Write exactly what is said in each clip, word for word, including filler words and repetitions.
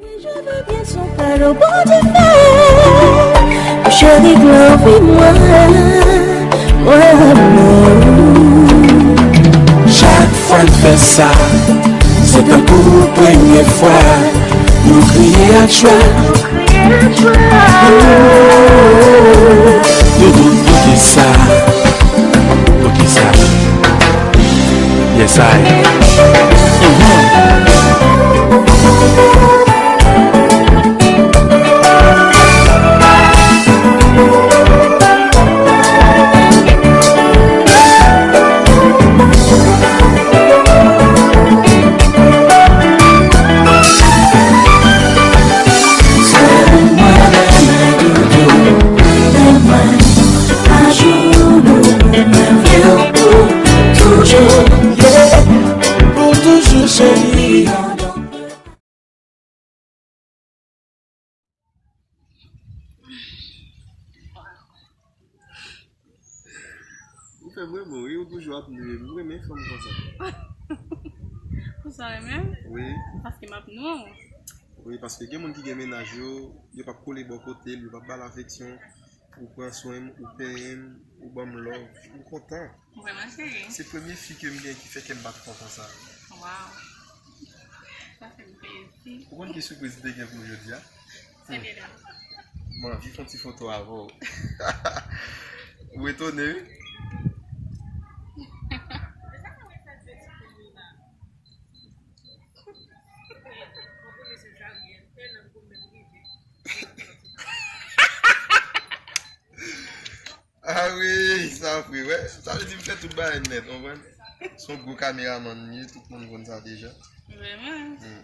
Je veux bien son cadeau pour te faire. Chérie, oublie-moi, mon amour. Chak fwa n fè sa, se tankou premye fwa nou kriye ak jwa. Doudou, poukisa? Poukisa? Yes, I. Ou fè m renmen w wi, ou toujou ap nwi m. M renmen fanm konsa. Konsa renmen m? Wi. Paske m ap nwi w. Wi, paske gen moun ki gen mennaj yo, yo p ap kole bò kote l, yo p ap ba l afeksyon, ou pran swen m, ou penyen m, ou ban m love, m kontan. Vrèman, cheri. Se premye fi ke m gen ki fè kè m bat fò konsa. Waw. Sa fè m plezi. Ou konn ki sipriz m te gen pou w jodi a? Sa gen la. M anvi fè yon ti foto avè w. Ou etone, wi. Ah wi, sa vre, wè. Sa vle di m fè tout bagay nèt, konprann? Se yon gwo kameramann m ye, tout moun konn sa deja. Vrèman? Hmm.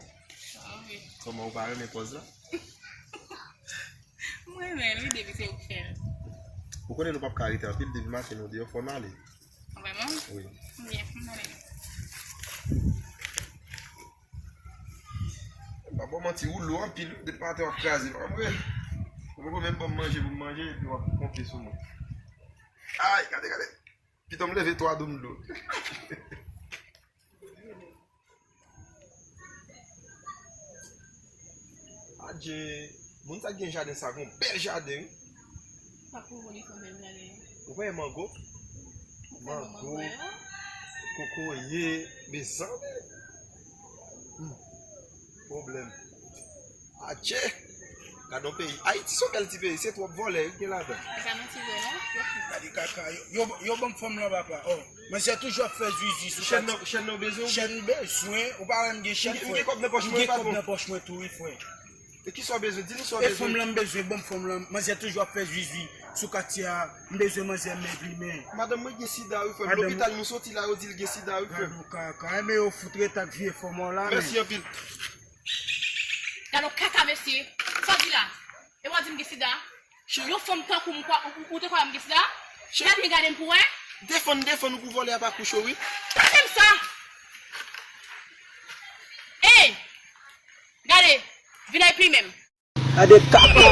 Ah wi. Kòman, ou pa renmen pòz la? M renmen l wi, depi se ou k fè l. Ou konnen nou p ap ka rete anpil, depi maten nou deyò, fò n ale. Vrèman? Wi. Byen, fò n ale. M pa ba w manti, ou lou anpil wi, depi maten w ap kraze, pa vre? Ou poko menm ban m manje pou m manje, epi w ap ponpe sou mwen. Ay, gade, gade. Piton m leve twa dlo m dlo. Adje, moun sa k gen jaden sa, gon bèl jaden, wi. Pa pou konnen se yon bèl jaden. Ou pa wè mango? Ou pa wè mango, mango yo? Kokoye, mezanmi. Hmm. Pwoblèm. Adje! Gad yon peyi. Ayiti se yon bèl ti peyi, se twòp vòlè wi ki gen ladan. E pa manti vre non, yo fou. Gade kaka, yo, yo, yo ban m fanm lan papa. Oh, manzè toujou ap fè zuizi sou chèn nan, chèn nan bezwen ou? Chèn bezwen, ou pa wè m gen chèn, frè. M gen kòb nan pòch mwen, patwon. M gen kòb nan pòch mwen tou wi, frè. E kisa w bezwen? Di nou sa w bezwen. E fanm lan m bezwen, ban m fanm lan. Manzè toujou ap fè zuizi sou katye a. M bezwen manzè men plimen. Madanm mwen gen sida wi, frè m. Madanm. Lopital nou soti la, yo di l gen sida wi, frè m. Gad yon kaka, enben yo fout ret ak vye fanm an la, men. Mèsi anpil. Gad yon kaka, mesye. Sa w di la? E w ap di m gen sida? Yon fanm tankou m, kwa, ou, ou te kwè m gen sida? Gade, gade m pou wè. Defann, defann ou pou vòlè a pa kouche w, wi. Gade m sa! Ey! Gade, vin ak plimen m. Gade kaka.